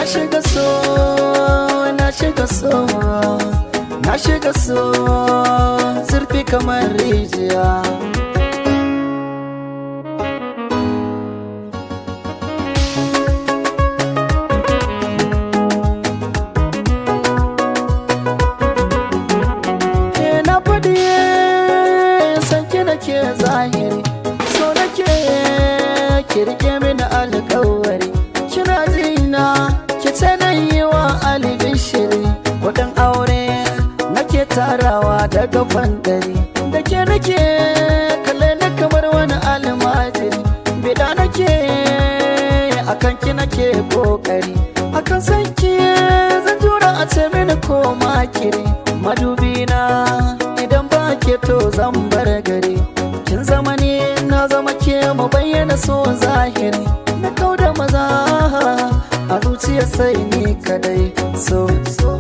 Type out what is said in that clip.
Na shiga so, na shiga so, na shiga so, zurfi kamar rijiya. Na faɗi sanki nake zahiri, so nake ki rike mini alƙawari. Kina jina ki ce na yi wa albishiri, kuɗin aure nake tarawa daga fandari. Da ke nake kalle ni kamar wani almajiri, bida nake akan ki nake kokari. Akan sanki zan jura a ce mini ko makiri. Madubi na idan ba ke to zan bar gari. Kin zama ni na zama ke, mu bayyana so zahiri. Na kau da maza a zuciya sai ni kadai. So so.